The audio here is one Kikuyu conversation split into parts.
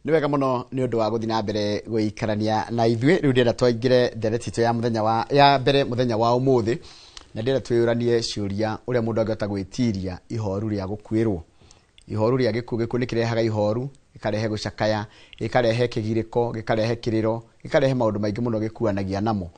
Nĩ wega mũno nĩ ũndũ wa gũthiĩ na mbere gũikarania na ithuĩ. Rĩu ndĩrenda twaingĩre ndereti itũ ya mũthenya wa ya mbere mũthenya wa ũmũthĩ, na ndĩrenda twĩyũranie ciũria ũrĩa mũndũ angĩhota gwĩtiria ihoru rĩa gũkuĩrwo. Ihoru rĩa gĩkuũ, gĩkuũ nĩ kĩrehaga ihoru, gĩkarehe gũcakaya, gĩkarehe kĩgirĩko, gĩkarehe kĩrĩro, gĩkarehe maũndũ maingĩ mũno gĩkuanagia namo.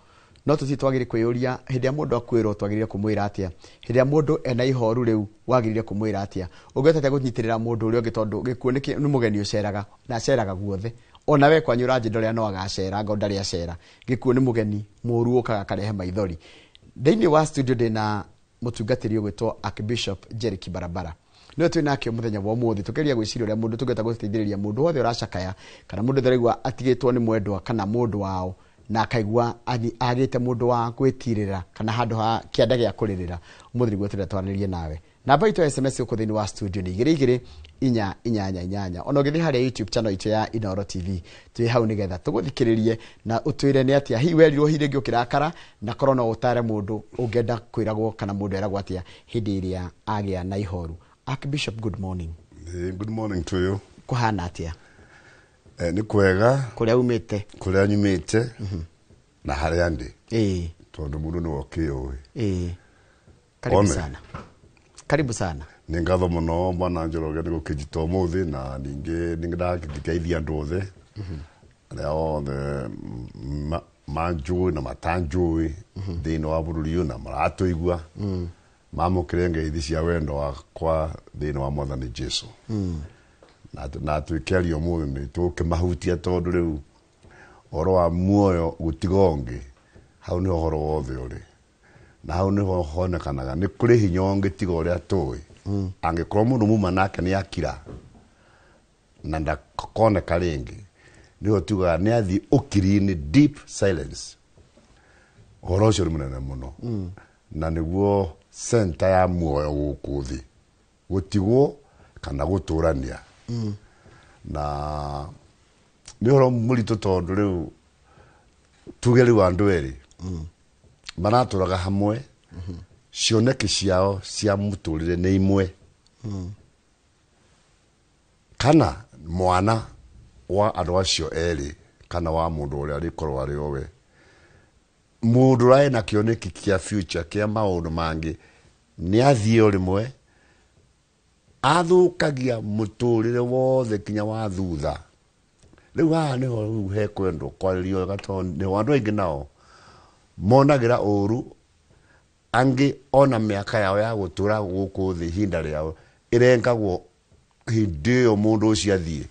No tũtirĩ twagĩrĩire kwĩyũria hĩndĩ ĩrĩa mũndũ akuĩrwo twagĩrĩire kũmwĩra atĩa, hĩndĩ ĩrĩa mũndũ ena ihoru rĩu wagĩrĩire kũmwĩra atĩa, ũngĩhota atĩa kũnyitĩrĩra mũndũ ũrĩa ũngĩ, tondũ gĩkuũ nĩ mũgeni ũceraga na aceraga guothe. Ona we kwanyu ũranjĩra ũrĩa no agacera, ngo ndarĩ acera. Gĩkuũ nĩ mũgeni mũru ũkaga akarehe maithori. Thĩinĩ wa studio ndĩna mũtungatĩri ũgwĩtwo Archbishop Jerry Kibarabara, nĩwe twĩ nake mũthenya wa ũmũthĩ tũkĩgeria gwĩciria ũrĩa mũndũ tũngĩhota gũteithĩrĩria mũndũ wothe ũracakaya, kana mũndũ ũrĩa ũraigua atigĩtwo nĩ mwendwa kana mũndũ wao na akaigua agĩte mũndũ wa gwĩtirĩra kana handũ ha kĩanda gĩa kũrĩrĩra. Ũmũthĩ nĩguo tũrenda twaranĩrie nawe. Namba itũ ya SMS gũkũ thĩinĩ wa studio nĩ 22488. Ona ũgĩthiĩ harĩa YouTube channel itũ ya Inooro TV, twĩ hau nĩgetha tũgũthikĩrĩrie na ũtwĩre nĩ atĩa hihi werirwo hihi rĩngĩ ũkĩrakara, na korwo no ũtare mũndũ ũngĩenda kwĩragwo kana mũndũ eragwo atĩa hĩndĩ ĩrĩa agĩa na ihoru. Archbishop, good morning. Hey, good morning to you. Kũhana atĩa? Nĩ kwega. Kũrĩa umĩte? Kũrĩa nyumĩte na harĩa ndĩ. Tondũ mũndũ nĩwe ũkĩũĩ. Karibu One. sana. Karibu sana. Nĩ ngatho mũno Bwana Njoroge nĩ gũkĩnjita ũmũthĩ, na ningĩ nĩ ndakĩgeithia andũ othe arĩa othe manjũĩ na matanjũĩ thĩinĩ wa bũrũri ũyũ na maratũigua, mamũkĩre ngeithi cia wendo wakwa thĩinĩ wa Mwathani Jesu. Na twĩkĩaria ũmũthĩ nĩ tũkĩmahutia, tondũ rĩu ũhoro wa muoyo gũtiga ũngĩ, hau nĩho ũhoro wothe ũrĩ, na hau nĩho honekanaga nĩ kũrĩ hinya ũngĩ tiga ũrĩa tũĩ. Angĩkorwo mũndũ muma nake nĩ akira na ndakoneka rĩngĩ, nĩho tugaga nĩ athiĩ ũkiri-inĩ, deep silence. Ũhoro ũcio nĩ mũnene mũno na nĩguo center ya muoyo gũkũ thĩ, gũtigwo kana gũtũrania. Na nĩ ũhoro mũritũ, tondũ rĩu tuge rĩu andũ erĩ maratũraga hamwe, cioneki ciao cia mũtũrĩre nĩ imwe, kana mwana wa andũ acio erĩ, kana wa mũndũ ũrĩa arĩkorwo arĩ owe mũndũ ũrarĩ na kĩoneki kĩa future kĩa maũndũ mangĩ nĩ athiĩ o rĩmwe, athũkagia mũtũrĩre wothe kinya wa thutha. Rĩu haha nĩho rĩu hekwendwo kwarĩrio wega, tondũ nĩho andũ aingĩ nao monagĩra ũru angĩ, ona mĩaka yao ya gũtũra gũkũ thĩ, ihinda rĩao ĩrengagwo hĩndĩ ĩyo mũndũ ũcio athiĩ.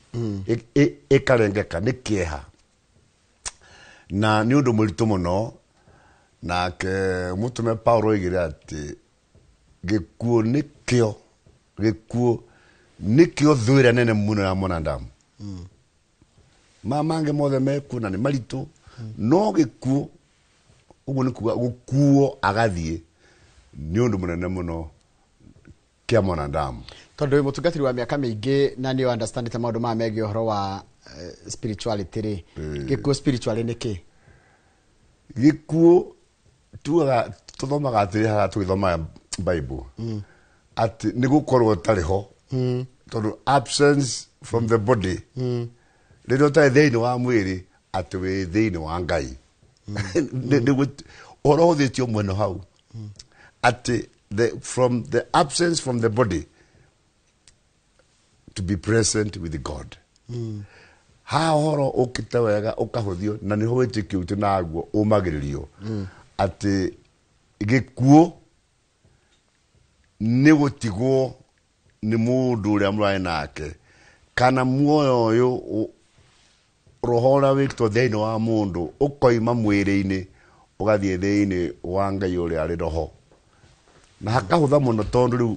Ĩkarengeka nĩ kĩeha na nĩ ũndũ mũritũ mũno. Nake mũtũme Paulo oigire atĩ gĩkuũ nĩkĩo, gĩkuũ nĩkĩo thũ ĩrĩa nene mũno ya mwanadamu. Ma mangĩ mothe mekuo na nĩ maritũ, no gĩkuũ, ũguo nĩ kuga gũkuo agathiĩ, nĩ ũndũ mũnene mũno kĩa mwanadamu. Tondũ wĩ mũtungatĩri wa mĩaka mĩingĩ na nĩ understandĩte maũndũ maya megiĩ ũhoro wa spirituality rĩ, gĩkuũ spiritually nĩ kĩ? Gĩkuũ tugaga, tũthomaga atĩrĩ haha tũgĩthoma Bible, atĩ nĩ gũkorwo ũtarĩ ho, tondũ absence from the body, rĩrĩa ũtarĩ thĩinĩ wa mwĩrĩ, atĩ wĩ thĩinĩ wa Ngai. Ũhoro ũhũthĩtio mwena hau atĩ from the absence from the body to be present with God. Haha ũhoro ũkĩte wega ũkahũthio, na nĩho wĩtĩkio witũ naguo ũmagĩrĩrio, atĩ gĩkuũ nĩ gũtigwo nĩ mũndũ ũrĩa mũrarĩ nake, kana muoyo ũyũ roho ũrĩa wĩkĩtwo thĩinĩ wa mũndũ ũkoima mwĩrĩ-inĩ ũgathiĩ thĩinĩ wa Ngai ũrĩa arĩ roho, na hakahũtha mũno, tondũ rĩu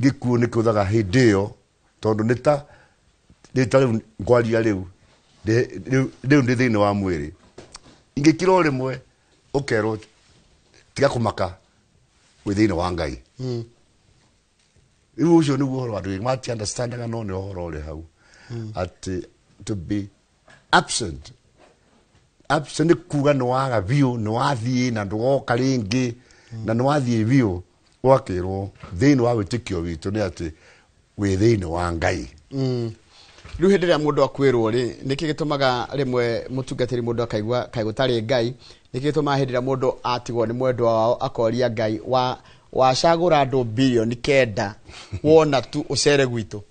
gĩkuũ nĩ kĩhũthaga hĩndĩ ĩyo, tondũ nĩ ta rĩu ngwaria rĩu rĩu ndĩ thĩinĩ wa mwĩrĩ, ingĩkira o rĩmwe ũkerwo tiga kũmaka, wĩ thĩinĩ wa Ngai. Rĩu ũcio nĩguo ũhoro andũ aingĩ mati understandaga, no nĩ ũhoro ũrĩ hau atĩ to be absent, absent nĩ kuga nĩ waga biũ, nĩ wathiĩ na ndũgoka rĩngĩ, na nĩ wathiĩ biũ, ũgakĩrwo thĩinĩ wa wĩtĩkio witũ nĩ atĩ wĩ thĩinĩ wa Ngai. Rĩu hĩndĩ ĩrĩa mũndũ akwĩrwo rĩ, nĩkĩ gĩtũmaga rĩmwe mũtungatĩri mũndũ akaigua kaĩ gũtarĩ Ngai? Nĩkĩ gĩtũmaga hĩndĩ ĩrĩa mũndũ atigwo nĩ mwendwa wao akoria Ngai wa wacagũra andũ 9 bilioni wona tu ũcere gwitũ?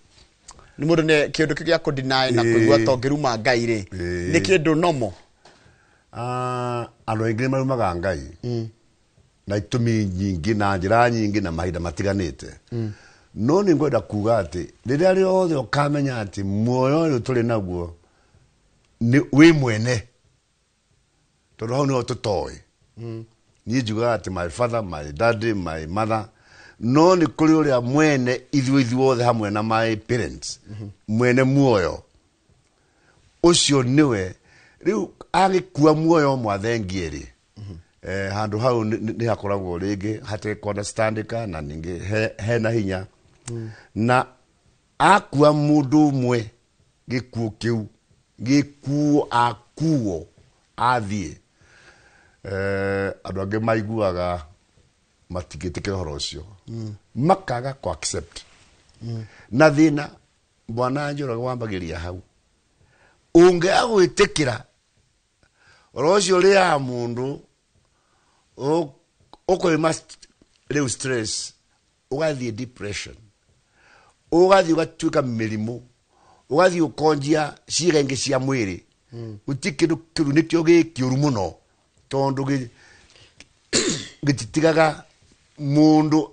Nĩ mũndũ nĩ kĩndũ kĩu gĩa kũdeny na kũigua ta ũngĩruma Ngai rĩ, nĩ kĩndũ nomo. Ah, andũ aingĩ nĩ marumaga Ngai na itũmi nyingĩ na njĩra nyingĩ na mahinda matiganĩte, no nĩ ngwenda kuga atĩ rĩrĩa rĩothe ũkamenya atĩ muoyo ũyũ tũrĩ naguo nĩ wĩ mwene, tondũ hau nĩho tũtoĩ. Niĩ njugaga atĩ my father, my daddy, my mother, no nĩ kũrĩ ũrĩa mwene ithuĩ ithuothe hamwe na my parents, mwene muoyo ũcio nĩwe. Rĩu agĩkua muoyo mwathengie rĩ, handũ hau nĩ hakoragwo rĩngĩ hatekũunderstandĩka na ningĩ hena hinya na akua mũndũ ũmwe gĩkuũ kĩu gĩkuo akuo athiĩ, andũ angĩ maiguaga matingĩtĩkĩra ũhoro ũcio, makaga kũ accept na thĩna. Bwana Njoroge, wambagĩria hau ũngĩaga gwĩtĩkĩra ũhoro ũcio ũrĩaga mũndũ ũkoima rĩu stress, ũgathiĩ depression, ũgathiĩ ũgatuĩka mĩrimũ, ũgathiĩ ũkonjia ciĩga ingĩ cia mwĩrĩ. Gũtirĩ kĩndũ kĩru nĩkĩo gĩ kĩũru mũno, tondũ gĩtitigaga mũndũ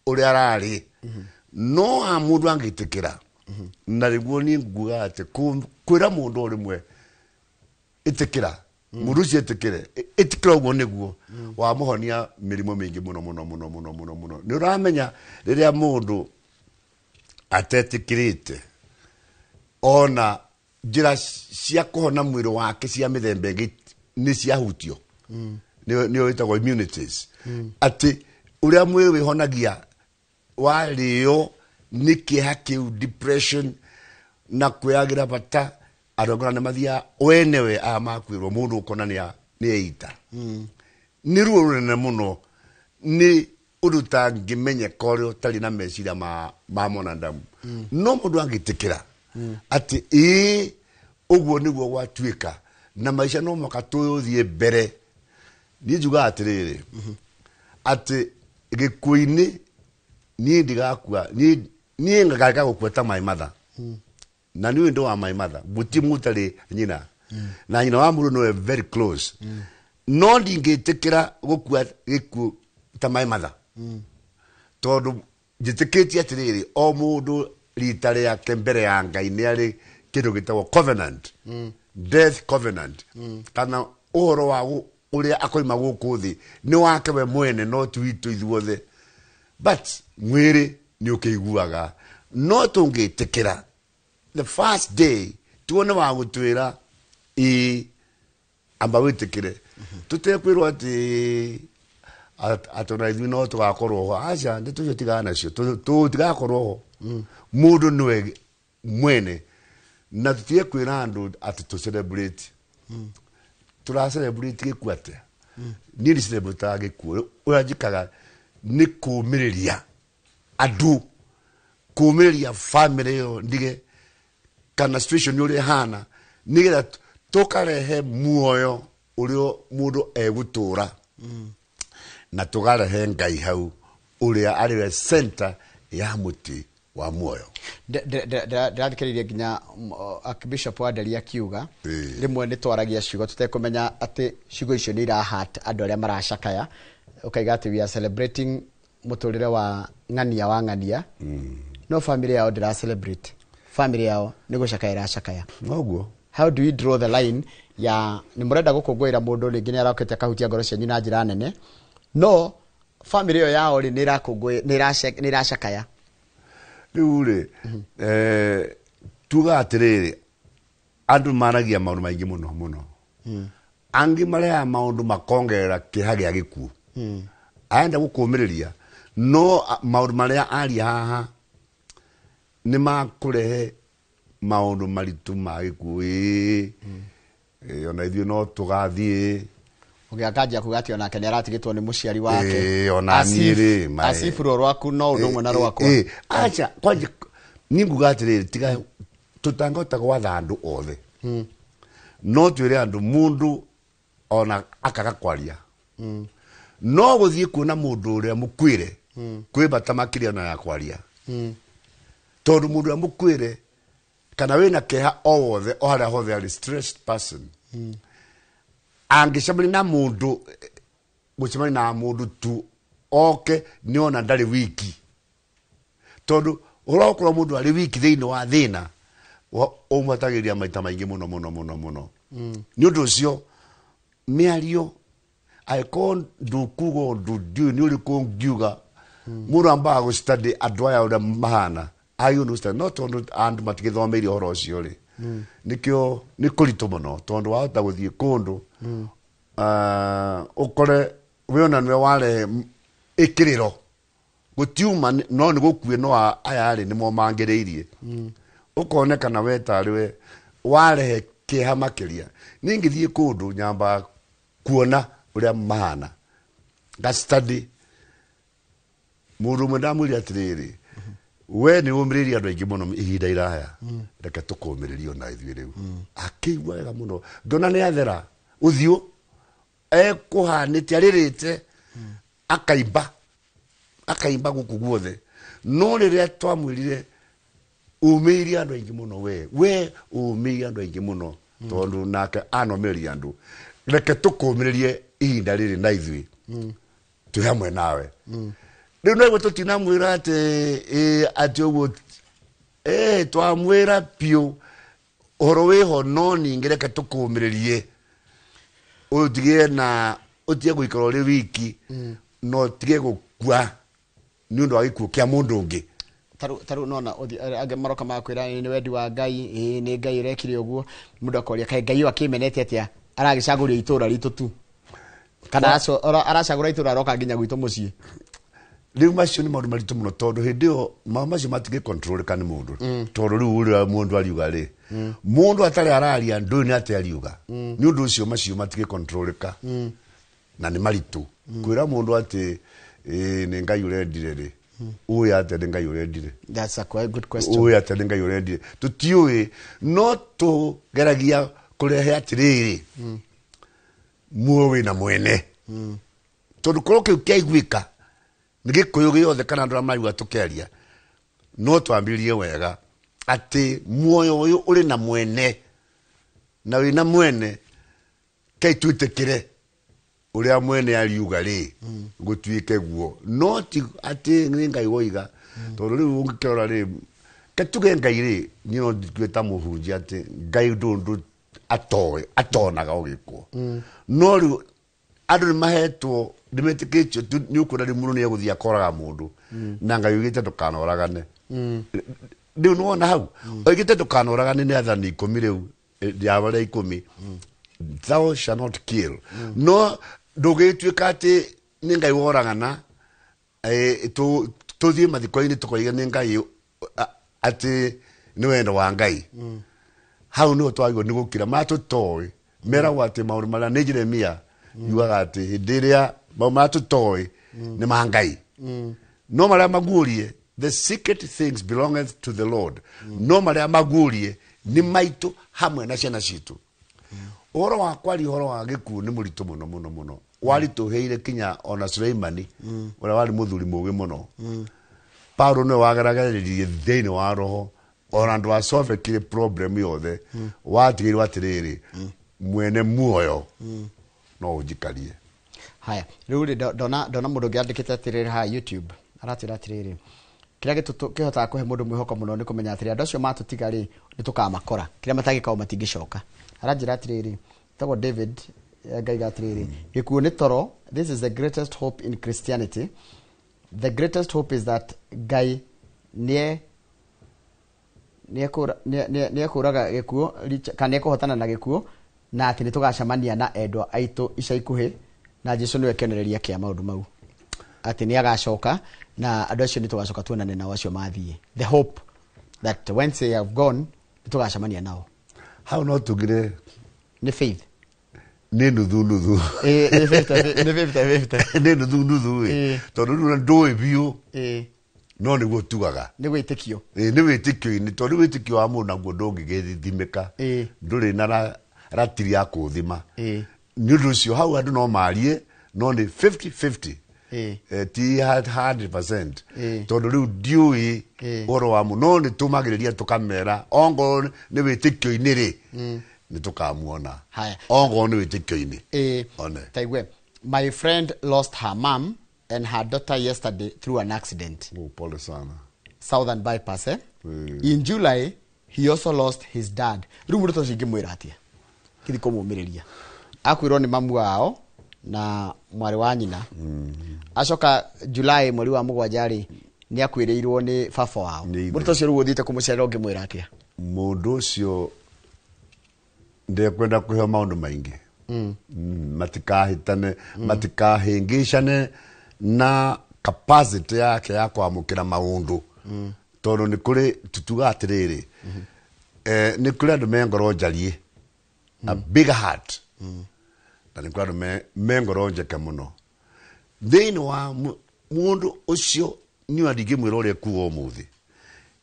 ũrĩa ararĩ. No a mũndũ angĩtĩkĩra na rĩguo, niĩ nguga atĩ kwĩra mũndũ o rĩmwe ĩtĩkĩra, mũndũ ũcio ĩtĩkĩre, ĩtĩkĩra ũguo nĩguo wamũhonia mĩrimũ mĩingĩ mũno mũno mũno mũno mũno mũno. Nĩ ũramenya rĩrĩa mũndũ atetĩkĩrĩte ona njĩra cia kũhona mwĩrĩ wake cia mĩthemba ĩngĩ nĩ ciahutio, nĩyo ĩtagwo immunities, atĩ ũrĩa mwĩrĩ wĩhonagia warĩo nĩ kĩeha kĩu, depression na kwĩyagĩra bata. Andũ angĩ ona nĩ mathiaga wenewe aya makwĩrwo mũndũ ũkona nĩ eita. Nĩ ruo rũnene mũno, nĩ ũndũ ũtangĩmenyeka ũrĩa ũtarĩ na meciria ma mwanadamu. No mũndũ angĩtĩkĩra atĩ ĩĩ, ũguo nĩguo gwatuĩka na maica no mũhaka tũthiĩ mbere. Niĩ njugaga atĩrĩrĩ, atĩ gĩkuũ-inĩ niĩ ndigakua, niĩ ngaga gũkua ta my mother, na nĩ ũndũ wa my mother guti mutarĩ nyina na nyina wa mũndũ nĩwe very close, no ndingĩtĩkĩra gũkua gĩkuũ ta my mother, tondũ njĩtĩkĩtie atĩrĩrĩ, o mũndũ rita rĩake mbere ya Ngai nĩ arĩ kĩndũ gĩtagwo covenant, death covenant, kana ũhoro wa ũrĩa akoima gũkũ thĩ nĩ wake we mwene, no ti witũ ithuothe. But mwĩrĩ nĩ ũkĩiguaga, no tũngĩtĩkĩra the first day tuone wa gũtwĩra ĩĩ, amba wĩtĩkĩre, tũtekwĩrwo atĩ atĩ ona ithuĩ no tũgakorwo ho. Aca, ndeto icio tigana nacio, tũtigakorwo ho. Mũndũ nĩwe mwene na tũtige kwĩra andũ atĩ tũ celebrate, tũra celebrate gĩkuũ atĩa? Niĩ ndĩ celebrate gĩkuũ. Ũrĩa njĩkaga nĩ kũũmĩrĩria andũ, kũũmĩrĩria family ĩyo ndige kana situation ũrĩa ĩhana, nĩgetha tũkarehe muoyo ũrĩa mũndũ egũtũra na tũkarehe Ngai hau ũrĩa arĩ we center ya mũtĩ wa muoyo. Ndĩrathikĩrĩirie nginya Archbishop wa Nderi akiuga rĩmwe nĩ twaragia ciugo tũtekũmenya atĩ ciugo icio nĩ irahat andũ arĩa maracakaya. Ũkaiga atĩ we are celebrating mũtũrĩre wa ng'ania wa ng'ania, no family yao ndĩra celebrate, family yao nĩ gũcakaya ĩracakaya. Noguo. How do we draw the line ya nĩ mũrenda gũkũngũĩra mũndũ rĩngĩ nĩ arokĩte akahutia ngoro cianyu na njĩra nene, no family ĩyo yao rĩ, nĩ nĩ ĩracakaya? Rĩu rĩ, tuga atĩrĩrĩ, andũ maragia maũndũ maingĩ mũno mũno. Angĩ marehaga maũndũ makongerera kĩeha gĩa gĩkuũ. Arenda gũkũmĩrĩria, no maũndũ marĩa aria haha nĩ makũrehe maũndũ maritũ ma gĩkuũ. Ĩĩ. Ĩĩ, ona ithuĩ no tũgathiĩ. Ũgĩakanjia kuga atĩ onake nĩ aratigĩtwo nĩ mũciari wake. Ĩĩ, ona niĩ rĩ, Asifu ruo rwaku no ũndũ ũmwe na rwakwa. Ĩĩ, aca kwanja niĩ nguga atĩrĩrĩ, tiga Tutangota gwatha andu othe. No twire andu mundu ona akaga kwaria. No guthie kuona mundu uria mukwire kwi bata makiria na ya kwaria. Tondu mundu uria mukwire kana wina keha o wothe o haria hothe ari stressed person. Angicemania na mundu gucemania na mundu tu oke niona ndari wiki. Tondu urokorwo mundu ari wiki thiini wa thina umatagiria maita maingi muno muno muno muno. Ni undu ucio miario aiko ndukugo ndu ndiũĩ nĩ ũrĩkũ ngiuga mũndũ ambaga gũ study andũ aya ũrĩa mahana agĩrĩirwo nĩ gũ study no tondũ andũ matigĩthomeire ũhoro ũcio rĩ nĩkĩo nĩ kũritũ mũno tondũ wahota gũthiĩ kũndũ ũkore we ona nĩwe warehe ĩkĩrĩro gũtiuma no nĩ gũkuĩ no aya rĩ nĩmo mangĩrĩirie ũkonekana we tarĩ we warehe kĩeha makĩria. Niĩ ngĩthiĩ kũndũ nyambaga kuona ũrĩa mahana nga study mũndũ ũmwe ndamwĩrire atĩrĩrĩ we nĩ ũmĩrĩirie andũ aingĩ mũno ihinda iraya reke tũkũmĩrĩrie ona ithuĩ rĩu. Akĩigua wega mũno ngĩona nĩ athera ũthiũ ekũhanĩte arĩrĩte akaimba akaimba gũkũ guothe no rĩrĩa twamwĩrire ũmĩrĩirie andũ aingĩ mũno we ũmĩrĩirie andũ aingĩ mũno tondũ nake anomĩrĩria andũ reke tũkũmĩrĩrie ihinda rĩrĩ na ithuĩ twĩ hamwe nawe. Rĩu no tũtinamwĩra atĩ atĩ ũguo twamwĩra biũ ũhoro wĩho no ningĩ reke tũkũmĩrĩrie ũtige na ũtige gũikara ũrĩ wiki no ũtige gũkua nĩ ũndũ wa gĩkuũ kĩa mũndũ ũngĩ. Taru nona angĩ maroka makwĩra nĩ wendi wa Ngai nĩ Ngai ũrekire ũguo mũndũ akoria kaĩ Ngai ũyũ akĩmenete atĩa aragĩcagũria itũra ritũ tu kana aracagũra itũra aroka nginya gwitũ mũciĩ. Rĩu macio nĩ maũndũ maritũ mũno tondũ hĩndĩ ĩyo maũndũ macio matingĩcontrolĩka nĩ mũndũ tondũ rĩu ũrĩa mũndũ ariuga rĩ mũndũ atarĩ araria ndũĩ nĩ atĩa ariuga nĩ ũndũ ũcio macio matingĩcontrolĩka na nĩ maritũ kwĩra mũndũ atĩ nĩ Ngai ũrendire rĩ ũĩ atĩa nĩ Ngai ũrendire. That's a quite good question. Ũĩ atĩa nĩ Ngai ũrendire tũtiũĩ no tũgeragia kũrehe atĩrĩrĩ muoyo wĩna mwene tondũ korwo kĩu kĩaiguĩka nĩ gĩkũyũ gĩothe kana andũ arĩa maraigua tũkĩaria no twambĩrĩrie wega atĩ muoyo ũyũ ũrĩ na mwene na wĩna mwene kai twĩtĩkĩre ũrĩa mwene ariuga rĩ gũtuĩke guo no ti atĩ nĩ Ngai woiga tondũ rĩu ũngĩkĩrora rĩ ke tuge Ngai rĩ niĩ no ndue ta mũhunjia atĩ Ngai ndũndũ atoĩ atonaga ũgĩkwo no rĩu andũ nĩ mahetwo nĩ metĩkĩtio nĩ ũkuona rĩu mũndũ nĩ egũthiĩ akoraga mũndũ na Ngai oigĩte ndũkanoragane. Rĩu nĩwona hau oigĩte ndũkanoragane nĩ athani 10 rĩu rĩa marĩa 10 thou shall not kill no ndũgĩtuĩka atĩ nĩ Ngai woragana tũthiĩ mathiko-inĩ tũkoiga nĩ Ngai atĩ nĩ wendo wa Ngai. Hau nĩho twagĩrĩirwo nĩ gũkira marĩa tũtoĩ meragwo atĩ maũndũ marĩa nĩ Jeremia yugaga atĩ hĩndĩ ĩrĩa maũndũ marĩa tũtoĩ nĩ ma Ngai no marĩa maguũrie the secret things belongeth to the Lord no marĩa maguũrie nĩ maitũ hamwe na ciana citũ. Ũhoro wa kwaria ũhoro wa gĩkuũ nĩ mũritũ mũno mũno mũno waritũhĩire kinya ona Suleimani ũrĩa warĩ mũthuri mũũgĩ mũno. Paulo nĩwe wagerageririe thĩinĩ wa roho ona andũ acobekire problem yothe watigĩirwo atĩrĩrĩ mwene muoyo no ũnjikarie. Haya rĩu rĩ ndona mũndũ ũngĩ andĩkĩte atĩrĩrĩ haha YouTube aratwĩra atĩrĩrĩ kĩrĩa kĩhotaga kũhe mũndũ mwĩhoko mũno nĩ kũmenya atĩrĩ andũ acio matũtiga rĩ nĩ tũkamakora kĩrĩa matangĩka matingĩcoka. Aranjĩra atĩrĩrĩ tagwo David ngaiga atĩrĩrĩ gĩkuũ nĩ toro. This is the greatest hope in Christianity. The greatest hope is that Ngai nĩ nĩekũraga gĩkuũ kana nĩekũhotana na gĩkuũ na atĩ nĩtũgacemania na endwa aitũ ica ikuhĩ na Jesu nĩwe kĩonereria kĩa maũndũ mau atĩ nĩagacoka na andũ acio nĩtũgacoka tuonane nao acio mathiĩ. The hope that once they have gone nĩtũgacemania nao. Hau no tugire nĩ faith nĩ nuthu nuthu nĩ 50-50 nĩ nuthu nuthu ĩ tondũ rĩu ndũĩ biũ No nĩguo tugaga. Nĩ wĩtĩkio. Ĩĩ, nĩ wĩtĩkio-inĩ, tondũ wĩtĩkio wa mũndũ naguo ndũngĩgĩthimĩka. Ndũrĩ na ratiri ya kũũthima. Nĩ ũndũ ũcio hau andũ no marie, no nĩ 50-50. Ti 100%. Tondũ rĩu ndiũĩ ũhoro wa mũndũ, no nĩ tũmagĩrĩria tũkamera ongorwo nĩ wĩtĩkio-inĩ rĩ, nĩ tũkamuona. Ongorwo nĩ wĩtĩkio-inĩ. One. Taigue, my friend lost her mom and her daughter yesterday through an accident. Oh, pole sana. Southern bypass, eh? In July, he also lost his dad. Rĩu mũndũ ta ũcio ingĩmwĩra atĩa? Kĩthi kũmũmĩrĩria. Akuĩrwo nĩ mamu wao na mwarĩ wa nyina. Acoka July mweri wa mũgwanja rĩ, nĩ akuĩrĩirwo nĩ baba wao. Mũndũ ta ũcio rĩu ũthiĩte kũmũcerera ũngĩmwĩra atĩa? Mũndũ ũcio ndekwenda kũheo maũndũ maingĩ. Matikahĩtane, matikahĩngĩcane na capacity yake ya kwamũkĩra maũndũ. Tondũ nĩ kũrĩ tutuga atĩrĩrĩ, nĩ kũrĩ andũ me ngoro njariĩ, a big heart, na nĩ kũrĩ andũ me ngoro njeke mũno. Thĩinĩ wa mũndũ ũcio niĩ ndingĩmwĩra ũrĩa ekuga ũmũthĩ,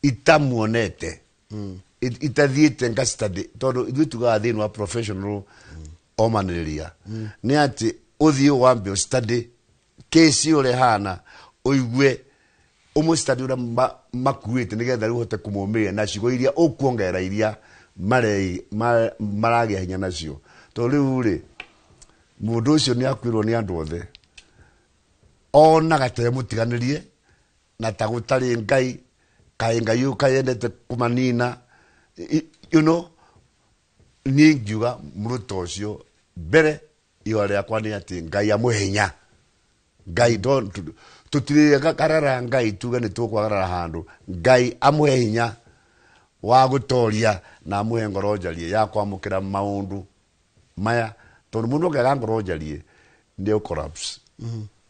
itamuonete, itathiĩte nga study, tondũ ithuĩ tugaga thĩinĩ wa professional omanĩrĩria, nĩ atĩ ũthiĩ wambe study case ũrĩa ĩhana, ũigue ũmũ study ũrĩa makuĩte, nĩgetha rĩu ũhote kũmũmĩrĩria na ciugo iria ũkuongerera iria maragĩa hinya nacio. Tondũ rĩu rĩ, mũndũ ũcio nĩ akuĩrwo nĩ andũ othe, onaga ta emũtiganĩrie na ta gũtarĩ Ngai, kaĩ Ngai ũyũ kaĩ endete kũmanina. You know, niĩ ngiuga mũndũ ta ũcio mbere ihoya rĩakwa nĩ atĩ Ngai amũhe hinya. Ngai tũtirĩ karara Ngai tuge nĩ tũkwagarara handũ. Ngai amũhe hinya wa gũtoria na amũhe ngoro njarie ya kwamũkĩra maũndũ maya, tondũ mũndũ angĩaga ngoro njarie nĩ collapse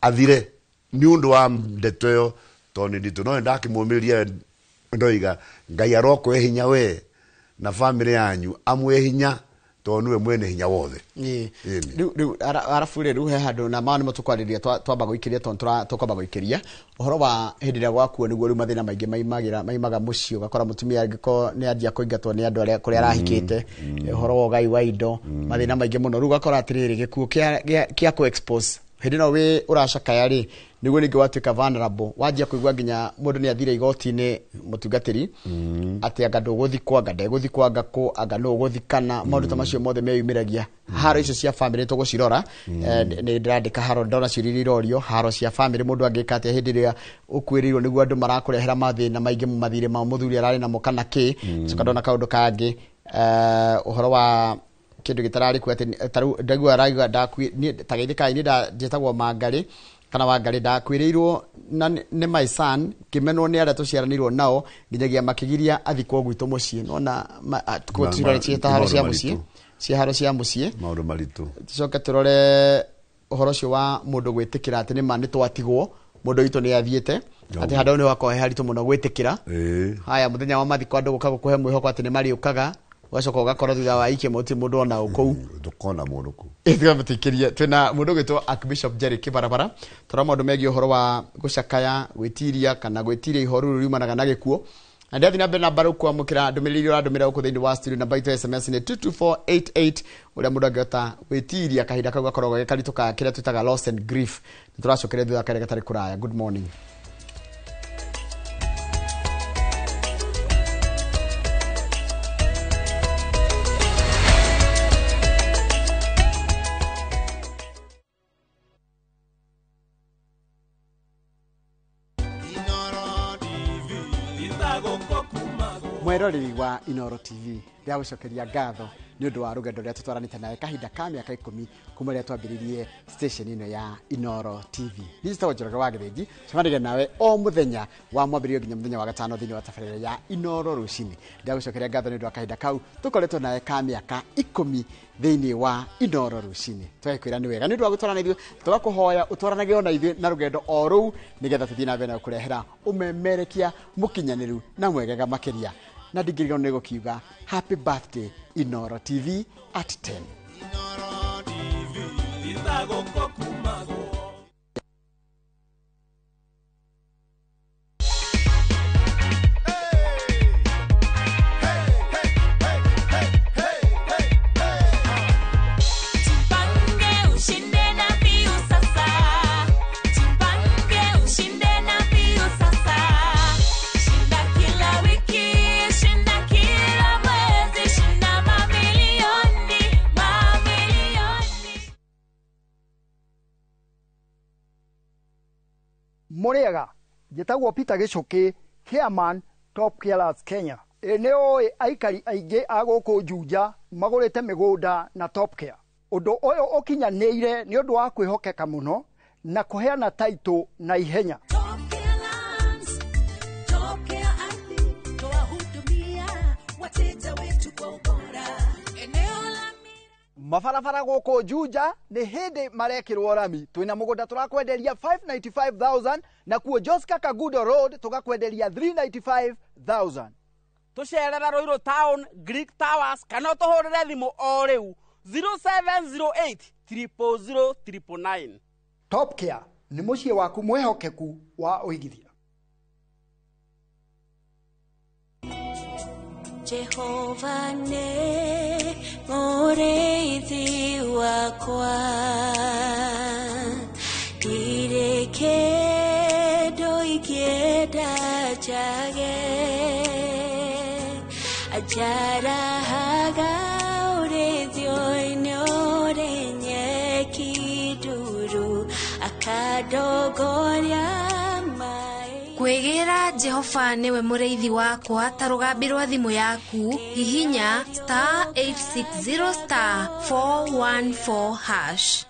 athire nĩ ũndũ wa ndeto ĩyo, tondũ nĩ nditũ. No nĩndakĩmũmĩrĩria ndoiga Ngai arokũhe hinya we na famĩlĩ yanyu, amũhe hinya tondũ nĩwe mwene hinya wothe. Ĩni. Rĩu arabu rĩ, rĩu he handũ na maya nĩmo tũkwarĩrĩria twamba gũikĩria, tondũ tũkwamba gũikĩria ũhoro wa hĩndĩ ĩrĩa gwakuo, nĩguo rĩu mathĩna maingĩ maimagĩra maimaga mũciĩ, ũgakora mũtumia angĩkorwo nĩ anjia kũingatwo nĩ andũ arĩa kũrĩa arahikĩte, ũhoro wa ũgai wa indo, mathĩna maingĩ mũno. Rĩu ũgakora atĩrĩrĩ, gĩkuũ kĩa kũ expose hĩndĩ ĩno wĩ ũracakaya rĩ, nĩguo ningĩ watuĩka vulnerable, wanjia kũigua nginya mũndũ nĩ athire igoti-inĩ mũtungatĩri atĩ anga ndũgũthikwo, anga ndegũthikwo, anga kũ, anga nũ ũgũthikana, maũndũ ta macio mothe meyumĩragia. Haro icio cia famĩlĩ tũgũcirora. Nĩ ndĩrandĩka haro, ndona ciũria iria irorio, haro cia famĩlĩ, mũndũ angĩka atĩa hĩndĩ ĩrĩa ũkuĩrĩirwo nĩguo andũ marakũrehera mathĩna maingĩ, mathirĩ ma mũthuri ararĩ namo kana kĩ. Coka ndona kaũndũ kangĩ, ũhoro wa kĩndũ gĩtararĩ kuo, atĩ tarĩu ndaigua arauga niĩ ta geithĩkai, niĩ njĩtagwo Mangarĩ kana Wangarĩ, ndakuĩrĩirwo na nĩ my son, ngĩmenwo nĩ arĩa tũciaranĩirwo nao nginyagia makĩgiria athikwo gwitũ mũciĩ. Nona tũrore ciĩ ta haro cia maũndũ mũciĩ, maritũ. Cia haro cia mũciĩ. Maũndũ maritũ. Tucoke tũrore ũhoro ũcio wa mũndũ gwĩtĩkĩra atĩ nĩma nĩ twatigwo, mũndũ witũ nĩ athiĩte, atĩ handũ hau nĩ hakoragwo he haritũ mũno gwĩtĩkĩra. Haya, mũthenya wa mathiko andũ gũka gũkũhe mwĩhoko atĩ nĩ marĩũkaga, ũgacoka ũgakora thutha wa ikia mũti mũndũ ona kũu. Ndũkona mũndũ kũu. Ĩtiga mũtikĩrie, twĩna mũndũ ũgwĩtwo Archbishop Jerry Kibarabara, tũrora maũndũ megiĩ ũhoro wa gũcakaya, gwĩtiria kana gwĩtiria ihoru rĩu riumanaga na gĩkuũ. Na ndĩrathiĩ na mbere na mbaru kwamũkĩra ndũmĩrĩri iria ũrandũmĩra gũkũ thĩinĩ wa studio. Namba itũ ya SMS nĩ 22488. Ũrĩa mũndũ angĩhota gwĩtiria kahinda kau gakoragwo ge karitũ ka kĩrĩa twĩtaga loss and grief. Nĩ tũracokeria thutha karĩa gatarĩ kũraya. Good morning. Mweroreri wa Inoro TV, ndĩragũcokeria ngatho nĩ ũndũ wa rũgendo rũrĩa tũtwaranĩte nawe kahinda ka mĩaka 10 kuma rĩrĩa twambĩrĩirie station ĩno ya Inoro TV. Niĩ njĩtagwo Njoroge wa Gĩthĩnji, cemanagia nawe o mũthenya wa mwambĩrĩrio nginya mũthenya wa gatano thĩinĩ wa tabarĩra ya Inoro rũcinĩ. Ndĩragũcokeria ngatho nĩ ũndũ wa kahinda kau tũkoretwo nawe ka mĩaka 10 thĩinĩ wa Inoro rũcinĩ. Tũgakwĩra nĩ wega nĩ ũndũ wa gũtwarana ithuĩ, tũgakũhoya ũtwaranage ona ithuĩ na rũgendo o rũu nĩgetha tũthiĩ na mbere na gũkũrehera ũmemerekia mũkinyanĩru na mwegega makĩria. Na ndingĩriganĩrwo nĩ gũkiuga happy birthday Inoro TV at 10. Inoro TV, itagũkũ kumagwo. Mũrĩega, njĩtagwo Peter Gĩcũkĩ, chairman Top Carers Kenya. Ĩ nĩ ũĩ aikari aingĩ a gũkũ Juja magũrĩte mĩgũnda na Top Care. Ũndũ ũyũ ũkinyanĩire nĩ ũndũ wa kwĩhokeka mũno na kũheana taitũ na ihenya. Top Care Lands, Top Care Ardhi, twahudumia wateja wetu kwa ubora. Eneo la Mabarabara gũkũ Juja nĩ hĩndĩ marekĩrwo rami. Twĩna mũgũnda tũrakwenderia 595,000, nakuo Joska Kagudo Road tũgakwenderia 395,000. Tũcerera Ruiru Town, Greek Towers, kana ũtũhũrĩre thimũ o rĩu 0708 000 999. Top Care nĩ mũciĩ waku mwĩhokeku wa ũigithia. Jehova nĩ mũrĩithi wakwa, ndirĩ kĩndũ ingĩenda njage. Anjarahaga ũrĩithio-inĩ ũrĩ nyeki nduru, akandongoria maĩ. Kwĩgĩra Jehova nĩwe mũrĩithi wakwa ta rũgambi rwa thimũ yaku, hihinya star 860 star 414 hash.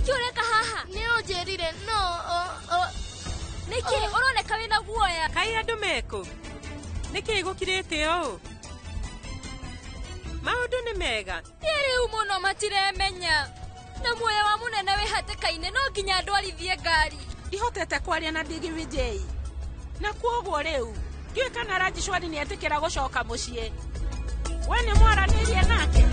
Kĩũreka haha? Nĩ ũnjĩrire no nĩkĩ ũroneka wĩna guoya? Kaĩ andũ mekũ? Nĩkĩ gũkirĩte ũũ? Maũndũ nĩ mega. Nĩ rĩu mũno matiremenya, na muoyo wa mũnene wĩ hatĩka-inĩ, no nginya ndwarithie ngari. Ndihotete kwaria na Ndigi Vijay, na kwoguo rĩu ndiũĩ kana Rajishwari nĩetĩkĩra gũcoka mũciĩ. We nĩ mwaranĩirie nake?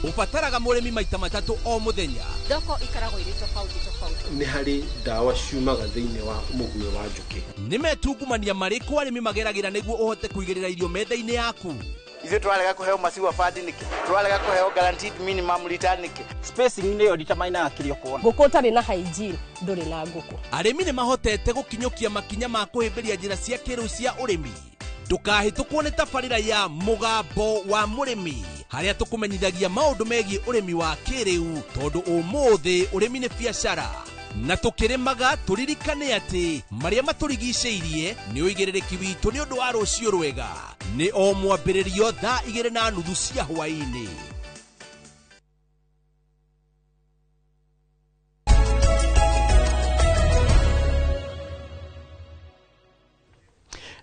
Ũbataraga mũrĩmi maita matatũ o mũthenya. Thoko ikoragwo irĩ tofauti tofauti. Nĩ harĩ ndawa ciumaga thĩinĩ wa mũguĩ wa njũkĩ. Nĩ metungumania marĩkũ arĩmi mageragĩra nĩguo ũhote kũigĩrĩra irio metha-inĩ yaku? Ithuĩ twarega kũheo maciwa bandi nĩkĩ? Twarega kũheo guaranteed minimum return nĩkĩ? Spacing nĩyo determinaga kĩrĩa ũkuona. Ngũkũ ũtarĩ na hygiene ndũrĩ na ngũkũ. Arĩmi nĩ mahotete gũkinyũkia makinya ma kũhĩmbĩria njĩra cia kĩrĩu cia ũrĩmi. Ndũkahĩtũkwo nĩ tabarĩra ya Mũgambo wa Mũrĩmi, harĩa tũkũmenyithagia maũndũ megiĩ ũrĩmi wa kĩrĩu, tondũ ũmũthĩ ũrĩmi nĩ biacara. Na tũkĩrĩmaga tũririkane atĩ marĩa matũrigicĩirie nĩ ũigĩrĩrĩki witũ nĩ ũndũ wa rũciũ rwega. Nĩ o mwambĩrĩrio thaa 2:30 cia hwaĩ-inĩ.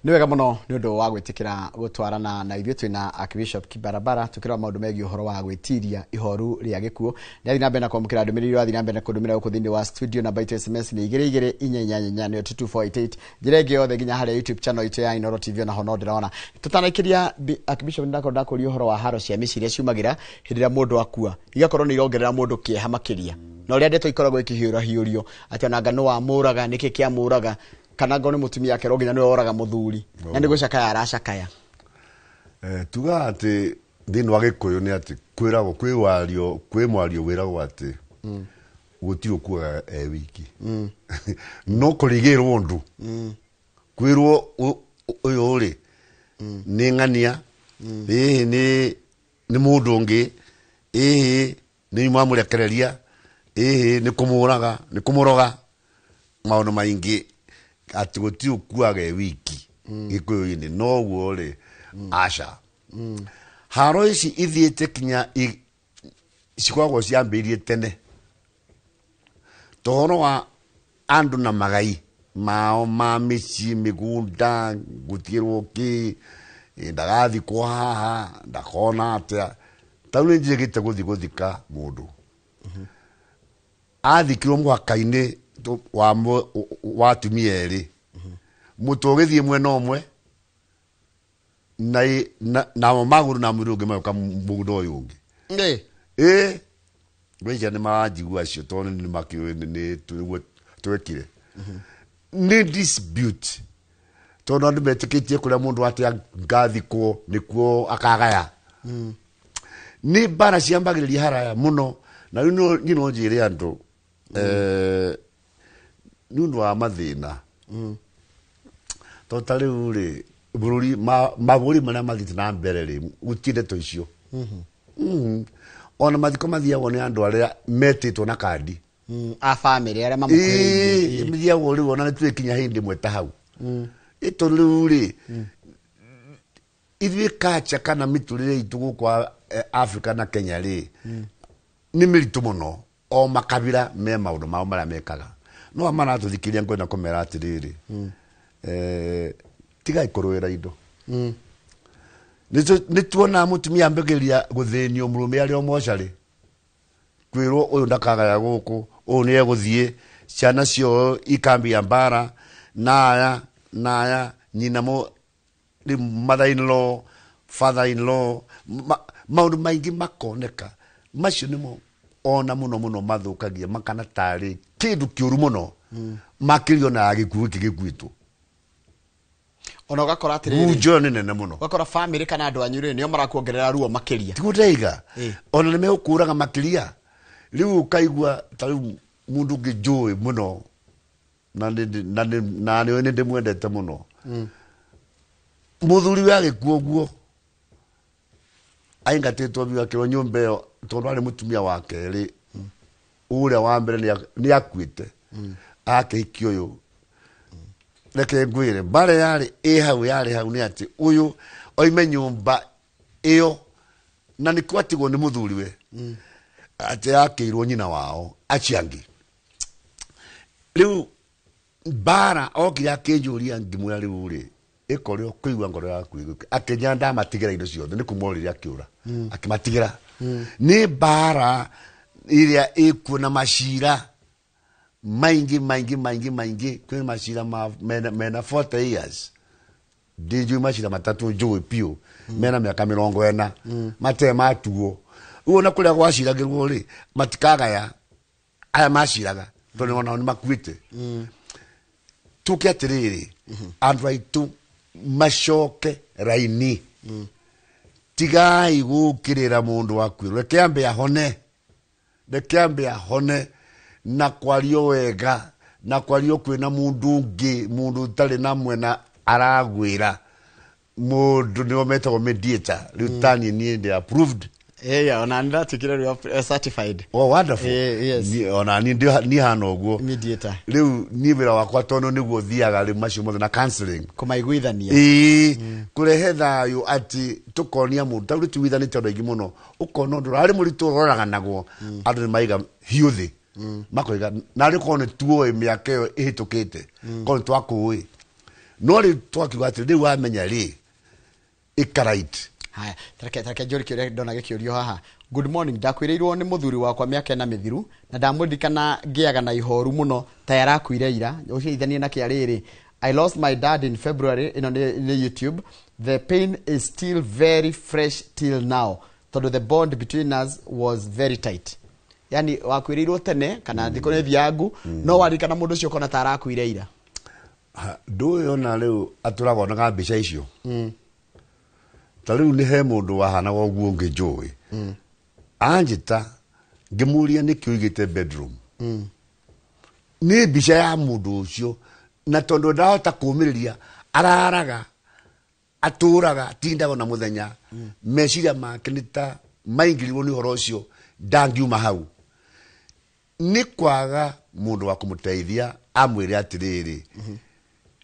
Nĩ wega mũno nĩ ũndũ wa gwĩtĩkĩra gũtwarana na ithuĩ. Twĩna Archbishop Kibarabara tũkĩrora maũndũ megiĩ ũhoro wa gwĩtiria ihoru rĩa gĩkuũ. Ndathiĩ na mbere na kwamũkĩra ndũmĩrĩri, ũrathiĩ na mbere na kũndũmĩra gũkũ thĩinĩ wa studio. Namba itũ SMS nĩ 22488, nĩyo 22488. Njĩra ĩngĩ yothe nginya harĩa YouTube channel itũ ya Inooro TV onaho no ndĩrona. Tũtanaikĩria, Archbishop, nĩndakorwo ndakũria ũhoro wa haro cia mĩciĩ iria ciumagĩra hĩndĩ ĩrĩa mũndũ akua, igakorwo nĩ irongerera mũndũ kĩeha makĩria, na ũrĩa ndeto ikoragwo ikĩhiũrahiũrio atĩ ona anga nĩ wamũraga, nĩkĩ kĩamũraga, kana ngo nĩ mũtumia akerwo nginya nĩwe oraga mũthuri na nĩ gũcakaya aracakaya. Tugaga atĩ thĩinĩ wa Gĩkũyũ nĩ atĩ kwĩragwo kwĩ wario, kwĩ mwario wĩragwo atĩ gũtirĩ ũkuaga e wiki, no kũrigĩrwo ũndũ kwĩrwo ũyũ rĩ nĩ ng'ania, ĩhĩ nĩ mũndũ ũngĩ, ĩhĩ nĩ mwamũrekereria, ĩhĩ nĩ kũmũraga, nĩ kũmũroga, maũndũ maingĩ atĩ gũtirĩ ũkuaga e wiki Gĩkũyũ-inĩ. Noguo rĩ, aca, haro ici ithiĩte kinya cikoragwo ciambĩrĩirie tene, tohoro wa andũ na magai mao ma mĩciĩ, mĩgũnda, gũtigĩrwo kĩ, ndagathikwo haha, ndakona atĩa. Tau nĩ njĩgĩte gũthiĩ gũthika mũndũ athikirwo mũhaka-inĩ wa atumia erĩ, mũtwe ũgĩthiĩ mwena ũmwe namo magũrũ na mwĩrĩ ũngĩ magoka mũgũnda ũyũ ũngĩ. Ĩ ngwĩciria nĩ maranjigua acio, tondũ nĩ makĩũĩ nĩ nĩguo twekire. Nĩ dispute, tondũ andũ metĩkĩtie kũrĩa mũndũ atĩ ngathikwo nĩkuo akagaya. Nĩ mbara ciambagĩrĩria haraya mũno. Na rĩu niĩ no njĩre andũ, Nĩ ũndũ wa mathĩna. To ta rĩu rĩ, bũrũri mabũrũri marĩa mathiĩte na mbere rĩ, gũtirĩ ndeto icio. Ona mathiko mathiagwo nĩ andũ arĩa metĩtwo na kandi. A bamĩrĩ arĩa mamũkuhĩrĩirie. Mathiagwo rĩu ona nĩtũrĩkinya hĩndĩ ĩmwe ta hau. Tondũ rĩu rĩ, ithuĩ kacha kana mĩtũrĩre itũ gũkũ Africa na Kenya rĩ, nĩ mĩritũ mũno. O makabira me maũndũ mao marĩa mekaga. No maratũthikĩrĩria ngwenda kũmera atĩrĩrĩ, tigai kũrũĩra indo. Nĩ tuonaga mũtumia ambĩrĩria gũthĩnio mũrũme arĩ o mocarĩ, kwĩrwo ũyũ ndakagaya gũkũ, ũyũ nĩ egũthiĩ, ciana cio ikambia mbara, na aya nyina mother in law, father in law, maũndũ maingĩ makoneka. Macio nĩmo ona mũno mũno mathũkagia makana tarĩ kĩndũ kĩũru mũno, makĩria ona gĩkuũ gĩkĩ gĩkuĩtwo. Ona ũgakora atĩrĩrĩ, Ngunjo nĩ nene mũno. Ũgakora family kana andũ anyu rĩ, nĩo marakuongerera ruo makĩria. Tiguo ndaiga. Ona nĩ megũkũraga makĩria. Rĩu ũkaigua ta rĩu mũndũ ũngĩ njũĩ mũno, na nĩ nĩ ndĩmwendete mũno. Mũthuri we agĩkua ũguo, aingatĩtwo biũ akĩrwo nyũmba ĩyo, tondũ arĩ mũtumia wa kerĩ, ũrĩa wa mbere nĩ akuĩte. Akĩhikia ũyũ. Reke ngwĩre, mbara yarĩ ĩ hau, yarĩ hau nĩ atĩ ũyũ oime nyũmba ĩyo, na nĩkĩo atigwo nĩ mũthuriwe. Atĩ akĩirwo nyina wao, acio angĩ. Rĩu mbara okire akĩnjũria ngĩmwĩra rĩu rĩ, ĩka ũrĩa ũkũigua ngoro yaku ĩgũke. Akĩnjĩra ndamatigĩra indo ciothe, nĩ kuma orĩrĩ akĩũra. Akĩmatigĩra. Nĩ mbara ĩrĩa ĩkuo na macira maingĩ, maingĩ, maingĩ, maingĩ. Kwĩ macira mena 40 years. Ndinjũĩ macira matatũ njũĩ biũ, mena mĩaka 40. Mate matuo. Ũguo na kũrĩa gwaciragĩrwo rĩ, matikagaya aya maciraga, tondũ onao nĩ makuĩte. Tũke atĩrĩrĩ, andũ aitũ macoke raini. Tigai gũkĩrĩra mũndũ wakuĩrwo. Reke ambe ahone. Reke ambe ahone na kwario wega, na kwario kwĩna mũndũ ũngĩ, mũndũ ũtarĩ na mwena aragwĩra. Mũndũ nĩo metagwo mediator. Rĩu ta niĩ niĩ ndĩ approved. Yeah, ona nĩ ndatuĩkire rĩu certified. Oh, wonderful. Yes. Ona niĩ niĩ hana ũguo. Mediator. Rĩu niĩ wĩra wakwa tondũ nĩguo thiaga rĩu macio mothe na counseling. Kũmaiguithania. Kũrehe thayũ atĩ tũkonia mũndũ. Ta rĩu tũiguithanĩte andũ aingĩ mũno. Ũkona ũndũ ũrarĩ mũritũ ũroraga naguo. Andũ nĩ maiga hiũ thĩ. Makoiga, na rĩu korwo nĩ tuoĩ mĩaka ĩyo ĩhĩtũkĩte. Korwo nĩ twakũĩ. No rĩu twakiuga atĩ rĩu wamenya rĩ, ĩka right. Haya, tareke njũrie kĩũria ndona gĩkĩũrio haha. Good morning, ndakwĩrĩirwo nĩ mũthuri wakwa mĩaka ĩna mĩthiru, na ndamũririkana ngĩaga na ihoru mũno ta arakuire ira. Ũciarithanie na kĩa rĩrĩ. I lost my dad in February, ĩno nĩ YouTube. The pain is still very fresh till now. Tondũ the bond between us was very tight. Yani wakwĩrĩirwo tene kana thikũ nĩ thiangu, no waririkana mũndũ ũcio ũkona ta arakuire ira. Ndũĩ ona rĩu atũraga onaga mbica icio. Ta rĩu nĩ he mũndũ wahanaga ũguo ũngĩ njũĩ. Anjĩta ngĩmũria nĩkĩ ũigĩte bedroom. Nĩ mbica ya mũndũ ũcio, na tondũ ndahota kũũmĩrĩria, araraga, atũraga, atindaga na mũthenya. Meciria make nĩ ta maingĩrirwo nĩ ũhoro ũcio, ndangiuma hau. Nĩ kwaga mũndũ wa kũmũteithia amwĩre atĩrĩrĩ,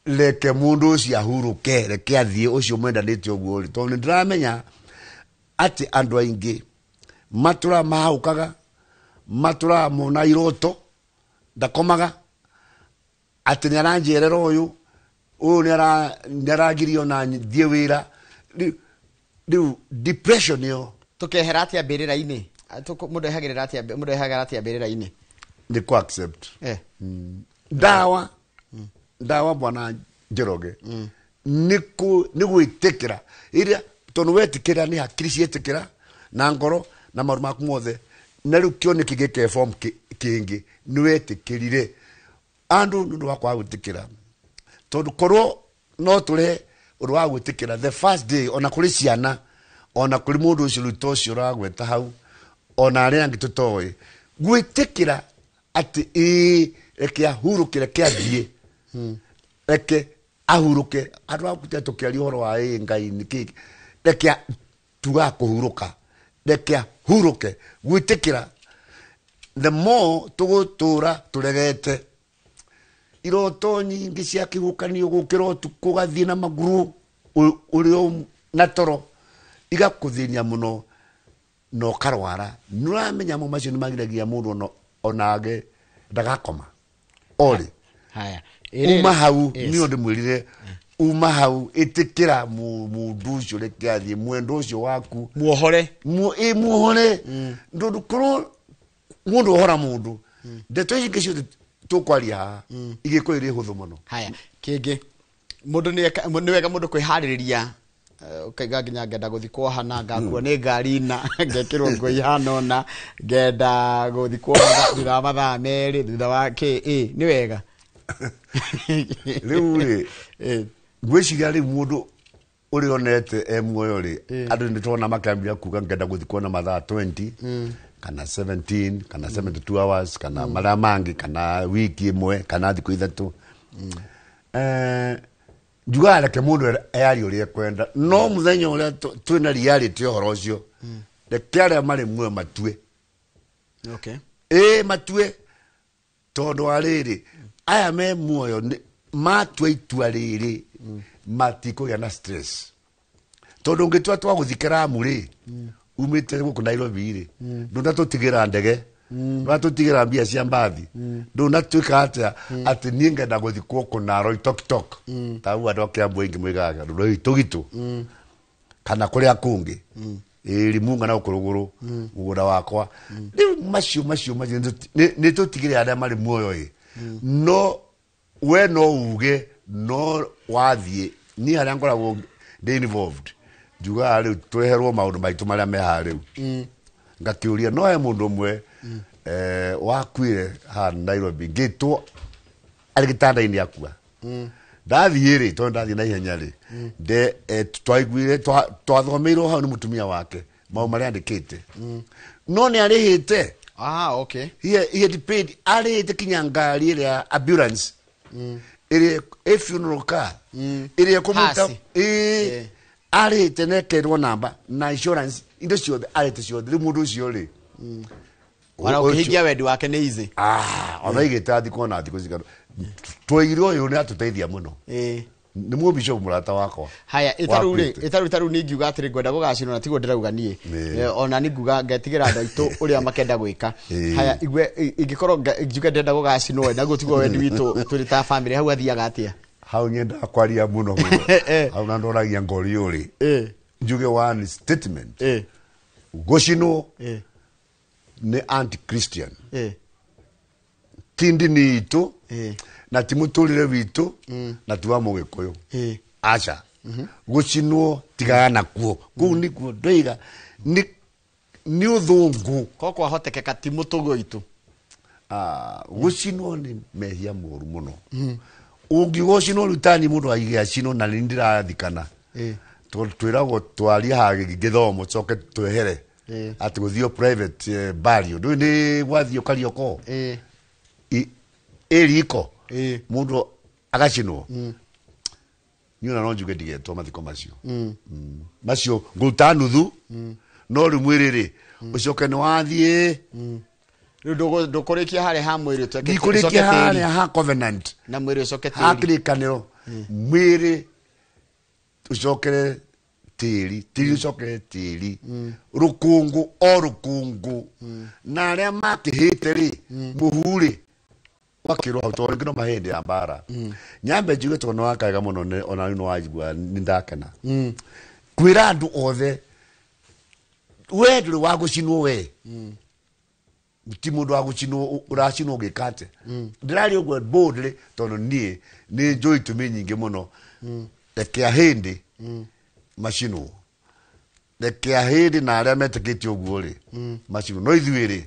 reke mũndũ ũcio ahurũke, reke athiĩ ũcio mwendanĩte ũguo rĩ. Tondũ nĩ ndĩramenya atĩ andũ aingĩ matũraga mahũkaga, matũraga mona iroto, ndakomaga, atĩ nĩ aranjerera ũyũ, ũyũ nĩ aragirio na thiĩ wĩra. Rĩu depression ĩyo. Tũkehera atĩa mbĩrĩra-inĩ? Mũndũ ehagĩrĩra atĩa, mũndũ ehagĩra atĩa mbĩrĩra-inĩ? Nĩ kũ accept. Ndawa, ndawa bwana Njoroge. Nĩ gwĩtĩkĩra. Ĩrĩa tondũ wetĩkĩra nĩ hakiri cietĩkĩra na ngoro na maũndũ maku mothe. Na rĩu kĩoneki gĩke form kĩngĩ nĩ wetĩkĩrire. Andũ nĩ ũndũ wa kwaga gwĩtĩkĩra. Tondũ korwo no tũrehe ũndũ wa gwĩtĩkĩra the first day, ona kũrĩ ciana, ona kũrĩ mũndũ ũcio rĩu ta ũcio ũragweta hau, ona arĩa angĩ tũtoĩ. Gwĩtĩkĩra atĩ ĩĩ Reke ahurũke, reke athiĩ, reke ahurũke. Andũ a tũkĩaria ũhoro wa ĩ Ngai nĩkĩ, reke tugaga kũhurũka, reke ahurũke. Gwĩtĩkĩra, the more tũgũtũra tũregete iroto nyingĩ cia kĩhuhũkanio, gũkĩra ũtukũ ũgathiĩ na maguru ũrĩ na toro, igakũthĩnia mũno na ũkarwara. Nĩ ũramenya mo macio nĩ magiragia mũndũ onage ndagakoma orĩ. Haya, uma hau nĩ ndĩmwĩrire, uma hau, ĩtĩkĩra mũndũ ũcio, reke athiĩ, mwendo ũcio waku muohore, muohore. Ndũndũ korwo mũndũ ohora mũndũ, ndeto ici ingĩ ciothe tũkwaria haha igĩkorwo irĩ hũthũ mũno. Haya, kĩngĩ mũndũ nĩ wega mũndũ kwĩharĩrĩria, ũkaiga nginya ngenda gũthikwo hana, ngakuo nĩ ngari na ngekĩrwo nguo ihana ũna, ngenda gũthikwo thutha wa mathaa 2, thutha wa kĩ. Nĩ wega. Rĩu rĩ, ngwĩciria rĩu mũndũ ũrĩa onete e muoyo rĩ, andũ nĩ tũrona makĩambia kuga ngenda gũthikwo na mathaa 20 kana 17 kana 72 hours kana marĩa mangĩ, kana wiki ĩmwe kana thikũ 3. Njugaga reke mũndũ eyarie ũrĩa ekwenda, no mũthenya ũrĩa twĩna reality ũhoro ũcio, reke arĩa marĩ muoyo matue. Matue, tondũ wa rĩrĩ, aya me muoyo matua itua rĩrĩ matikũgĩa na stress, tondũ ũngĩtua twagũthikĩra Ramu rĩ, umĩte gũkũ Nairobi rĩ, ndũnatũtigĩra ndege, ndũnatũtigĩra mbia cia mbathi, ndũnatuĩka atĩa atĩ niĩ ngenda gũthikwo kũna Loitoktok, ta ũguo andũ a Kiambu aingĩ moigaga Loitogito, kana kũrĩa kũngĩ Rimunga na gũkũ rũgũrũ mũgũnda wakwa. Rĩu macio nĩ tũtigĩre arĩa marĩ muoyo ĩ, no we no uge no wathiĩ. Niĩ harĩa ngoragwo ndĩ involved, njugaga rĩu tweherwo maũndũ maitũ marĩa me haha rĩu. Ngakĩũria, no he mũndũ ũmwe wakuire haha Nairobi, ngĩtwo arĩ gĩtanda-inĩ akua. Ndathiĩ rĩ, tondũ ndathiĩ na ihenya rĩ, twaiguire twathomeirwo hau nĩ mũtumia wake maũndũ marĩa andĩkĩte, no nĩ arĩhĩte. He had paid, arĩhĩte kinya ngari ĩrĩa ambulance ĩrĩa ĩ funeral car ĩrĩa ĩkũmũruta, arĩhĩte na ekerwo namba na insurance, indo ciothe arĩhĩte ciothe. Rĩu mũndũ ũcio rĩ, ona ũkĩhingia wendi wake nĩ easy. Ona igĩte thikũ na thikũ cigana twaigire ũyũ nĩ atũteithia mũno. Nĩ mũbishop mũrata wakwa. Haya, ĩtarũ rĩ, ĩtarũ nĩ ngiuga atĩrĩ, ngwenda gũgacinwo na tiguo ndĩrauga niĩ. Ona nĩ nguga ngetigĩra andũ aitũ ũrĩa makenda gwĩka. Haya, igue ingĩkorwo njuge ndĩrenda gũgacinwo, naguo tiguo wendi witũ tũrĩ ta family, hau athiaga atĩa? Hau nyendaga kwaria mũno mũno. Hau na ndoragia ngori ũrĩ. Njuge one statement. Gũcinwo nĩ anti-Christian. Ti ndini itũ, na ti mũtũrĩre witũ, na ti wa mũgĩkũyũ. Aca. Gũcinwo tigaga nakuo. Kũu nĩkuo ndoiga nĩ ũthũngũ. Ko kwahotekeka ti mũtũgo itũ. Gũcinwo nĩ mehia moru mũno. Ũngiuga ũcinwo rĩu tani mũndũ aige acinwo na nĩ ndĩrathikana. Twĩragwo twarie haha gĩthomo coke twehere. Atĩ gũthio private burial. Ndũĩ nĩ gwathiĩ Karioko. Ĩ riko mũndũ agacinwo. Niĩ ona no njuge ndigetwo mathiko macio. Macio ngũruta nuthu, no rĩu mwĩrĩ rĩ, ũcoke nĩ wathiĩ. Rĩu ndũkũrĩkia harĩa ha mwĩrĩ ũcoke Ndikũrĩkia harĩa ha covenant. Na mwĩrĩ ũcoke tĩri. Ha kĩrĩkanĩro. Mwĩrĩ ũcokere tĩri, tĩri ũcokere tĩri. Rũkũngũ o rũkũngũ. Na arĩa makĩhĩte rĩ, mũhu rĩ, wakĩrwo hau tondũ rĩngĩ no mahĩndĩ ya mbara. Nyambe njuge tondũ nĩ wakaega mũno, ona rĩu nĩ wajigua nĩ ndakena. Kwĩra andũ othe, we ndũrĩ wa gũcinwo we. Ti mũndũ wa gũcinwo, ũracinwo ũgĩka atĩa? Ndĩraria ũguo boldly tondũ niĩ nĩ njũĩ itũmi nyingĩ mũno. Reke ahĩndĩ macinwo. Reke ahĩndĩ na arĩa metĩkĩtie ũguo rĩ, macinwo. No ithuĩ rĩ,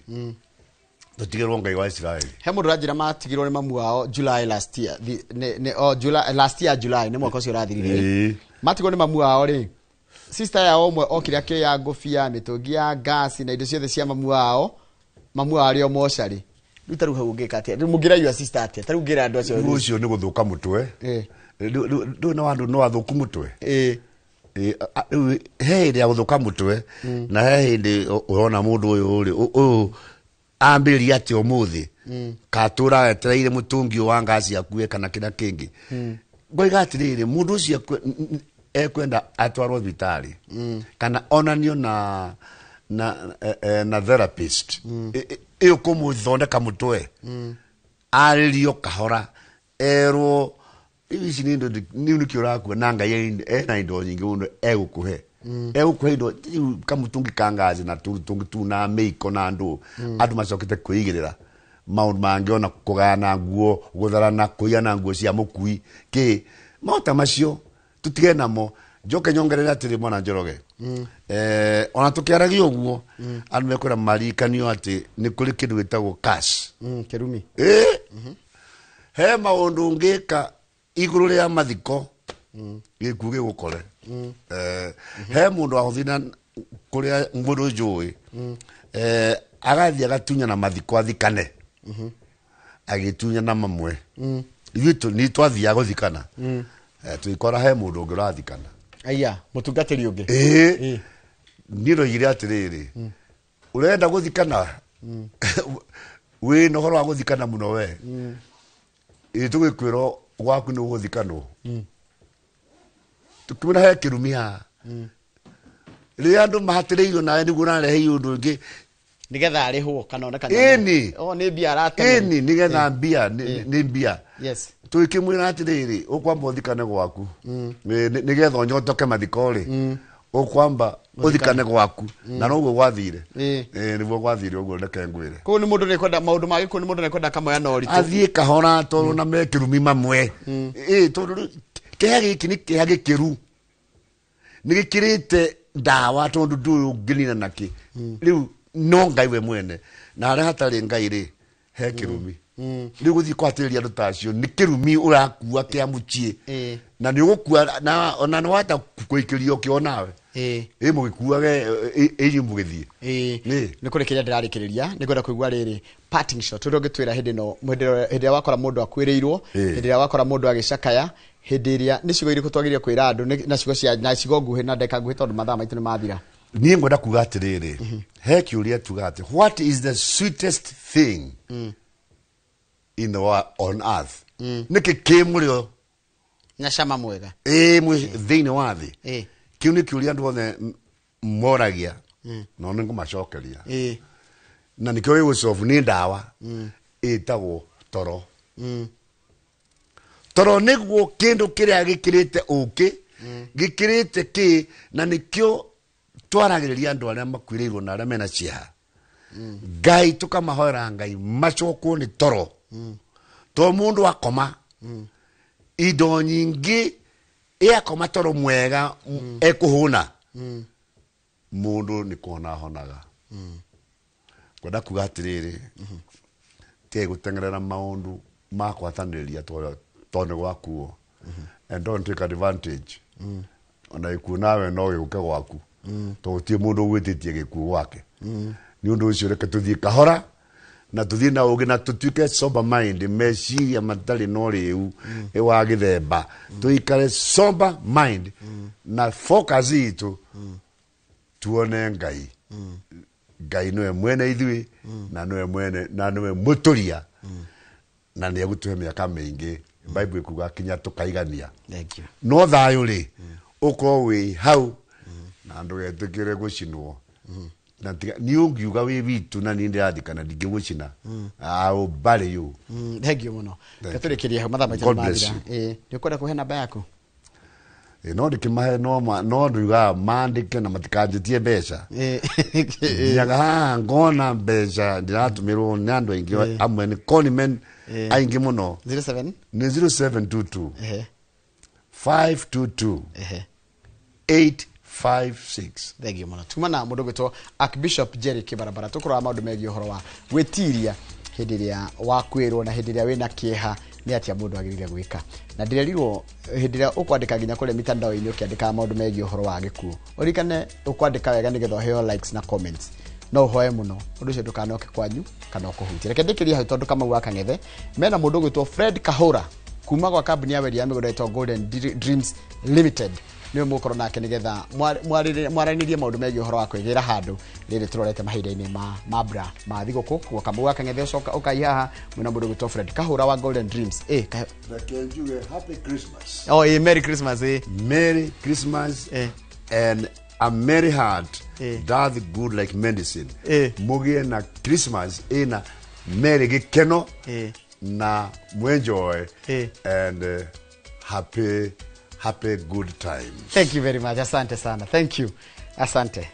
tũtigĩrwo Ngai wa Isiraeli. He mũndũ ũranjĩra matigirwo nĩ mamu wao July last year. Last year July, nĩ mwaka ũcio ũrathirire. Matigwo nĩ mamu wao rĩ, sister yao ũmwe okire akĩoya ngũbia, mĩtũngi ya ngasi na indo ciothe cia mamu wao, mamu wao arĩ o mocarĩ. Rĩu ta rĩu hau ũngĩka atĩa? Rĩu mũngĩra your sister atĩa? Ta rĩu ũngĩra andũ acio Rĩu ũcio nĩ gũthũka mũtwe. Rĩu no andũ no athũku mũtwe. Rĩu he hĩndĩ ya gũthũka mũtwe na he hĩndĩ ũrona mũndũ ũyũ rĩ, ũyũ ambĩrĩria atĩ ũmũthĩ katũra etereire mũtũngi ũyũ wa ngaci akue kana kĩrĩa kĩngĩ. Ngoiga atĩrĩrĩ, mũndũ ũcio ekwenda atwarwo thibitarĩ kana onanio na therapist ĩyo kũmũthondeka mũtwe, arĩrio kahora, erwo rĩu ici nĩ indo, rĩu nĩkĩo ũrakua na Ngai ena indo nyingĩ mũno egũkũhe. Egũkũhe indo rĩu kamũtũngi ka ngaci na tũndũ tũngĩ tu na mĩiko na andũ andũ macokete kwĩigĩrĩra maũndũ mangĩ, ona kũgayana nguo, gũtharana, kũiyana nguo cia mũkui, kĩ maũta macio tũtige namo. Njoke nyongerere atĩrĩ, mwana Njoroge, ona tũkĩaragia ũguo andũ mekwĩra marikanio atĩ nĩ kũrĩ kĩndũ gĩtagwo cash. Kĩrumi. He maũndũ ũngĩka igũrũ rĩa mathiko gĩkuũ gĩgũkore. He mũndũ wahũthire na kũrĩa mũndũ njũĩ, agathiĩ agatunyana mathiko, athikane, agĩtunyana mamwe. Ithuĩ nĩ twathiaga gũthikana, tũgĩkora he mũndũ ũngĩ ũrathikana. Aya mũtungatĩri ũngĩ. Ĩĩ, niĩ ndoigire atĩrĩrĩ, ũrenda gũthikana, wĩna ũhoro wa gũthikana mũno we, ĩ tũgĩkwĩrwo gwaku nĩ ũgũthikanwo. Tũkĩmwĩra he kĩrumi haha rĩrĩa andũ mahatĩrĩirio nawe nĩguo ũrarehe ũndũ ũngĩ Nĩgetha arĩhwo kana one kana Ĩni. O nĩ mbia arateng'eria. Ĩni, nĩgetha mbia nĩ mbia. Tũgĩkĩmwĩra atĩrĩrĩ, ũkwamba ũthikane gwaku. Nĩgetha ũnyotoke mathiko rĩ, ũkwamba ũthikane gwaku, na noguo gwathire. Nĩguo gwathire ũguo, reke ngwĩre. Koguo nĩ mũndũ nĩ kwenda maũndũ ma gĩkuũ, nĩ mũndũ nĩ kwenda kamoya na ũritũ. Athiĩ kahora tondũ na me kĩrumi mamwe. Ĩ tondũ rĩu kĩeha gĩkĩ nĩ kĩeha gĩkĩru, nĩ gĩkĩrĩte ndawa, tondũ ndũĩ ũngĩnina nakĩ. Rĩu no Ngai we mwene, na harĩa hatarĩ Ngai rĩ, he kĩrumi. Rĩu gũthiĩ kũhatĩrĩria andũ ta acio nĩ kĩrumi ũrakua kĩa mũciĩ, na nĩ ũgũkua na ona nĩ wahota kũikĩrio kĩo nawe. Ĩ mũgĩkuage inyuĩ mũgĩthiĩ. Nĩ kũrĩkĩrĩria ndĩrarĩkĩrĩria, nĩ ngwenda kũigua rĩrĩ parting shot ũrĩa ũngĩtwĩra hĩndĩ ĩno, hĩndĩ ĩrĩa wakora mũndũ akuĩrĩirwo, hĩndĩ ĩrĩa wakora mũndũ agĩcakaya, hĩndĩ ĩrĩa nĩ ciugo irĩkũ twagĩrĩire kwĩra andũ na ciugo cia na ciugo nguhĩ na ndagĩka nguhĩ tondũ mathaa maitũ nĩ mathira. Niĩ ngwenda kuga atĩrĩrĩ, he kĩũria tuga atĩ, what is the sweetest thing in the world, on earth? Nĩkĩ kĩ mũrĩo na cama mwega ĩ thĩinĩ wa thĩ? Kĩu nĩ kĩũria andũ othe moragia, no nĩ ngũmacokeria, na nĩkĩo gĩgũcobu nĩ ndawa ĩtagwo toro. Toro nĩguo kĩndũ kĩrĩa gĩkĩrĩte ũkĩ, gĩkĩrĩte kĩ, na nĩkĩo twaragĩrĩria andũ arĩa makuĩrĩirwo na arĩa mena cieha Ngai, tũkamahoera Ngai macokwo nĩ toro, to mũndũ akoma indo nyingĩ, ĩ akoma toro mwega ekũhũna, mũndũ nĩ kuona ahonaga. Kwenda kuga atĩrĩrĩ, tigai gũteng'erera maũndũ ma kũhatanĩrĩria tondũ nĩ gwakuo, and don't take advantage. Ona gĩkuũ nawe no gĩũke gwaku, tondũ gũtirĩ mũndũ ũgwĩtĩtie gĩkuũ gwake. Nĩ ũndũ ũcio reke tũthiĩ kahora na tũthiĩ na ũgĩ na tũtuĩke sober mind, meciria matarĩ na ũrĩu wa gĩthemba, tũikare sober mind na focus itũ tuone Ngai. Ngai nĩwe mwene ithuĩ na nĩwe mwene na nĩwe mũtũria, na nĩ egũtũhe mĩaka mĩingĩ. Bible ĩkuga kinya tũkaigania. Thank you. No thayũ rĩ, ũkorwo wĩ hau na ndũgetĩkĩre gũcinwo, na tiga niĩ ũngiuga wĩ witũ na niĩ ndĩrathikana, ndingĩgũcina. I will bury you. Thank you mũno. Thank you. Tũrĩkĩrie hau, mathaa maitũ God nĩ bless mathira. Ĩ nĩ ũkwenda kũhe namba yaku? Ĩ, no ndĩkĩmahe, no ndugaga mandĩke na matikanjĩtie mbeca. Nginyaga haha ngona mbeca ndiratũmĩrwo nĩ andũ aingĩ, amwe nĩ conmen aingĩ mũno. 07 Nĩ 0722 522 856. Thank you mũno. Tuma na mũndũ gwĩtwo Archbishop Jerry Kĩbarabara, tũkũrora maũndũ megiĩ ũhoro wa gwĩtiria hĩndĩ ĩrĩa wakwĩrwo na hĩndĩ ĩrĩa wĩna kĩeha, nĩ atĩa mũndũ agĩrĩire gwĩka. Na ndĩrerirwo hĩndĩ ĩrĩa ũkwandĩka nginya kũrĩa mitandao-inĩ, ũkĩandĩkaga maũndũ megiĩ ũhoro wa gĩkuũ, ũririkane ũkwandĩka wega nĩgetha ũheo likes na comments. No ũhoe mũno ũndũ ũcio ndũkanoke kwanyu kana ũkũhutie. Reke ndĩkĩrie hau tondũ Kamau wa Kang'ethe mena mũndũ ũgwĩtwo Fred Kahũra kuma gwa kambuni ya wendia ya mĩgũnda ĩtagwo Golden Dreams Limited, nĩwe mũgũkorwo nake nĩgetha mwaranĩrie maũndũ megiĩ ũhoro wa kwĩgĩra handũ rĩrĩ tũrorete mahinda-inĩ ma mambura ma thigũkũ. Koguo Kamau wa Kang'ethe ũcoka ũkai haha mwĩna mũndũ ũgwĩtwo Fred Kahũra wa Golden Dreams. Reke njuge happy Christmas. Oh, Merry Christmas. Merry Christmas and a merry heart doth good like medicine. Mugie na Christmas ina merry gikeno na mwenjoy and happy happy good times. Thank you very much. Asante sana. Thank you. Asante.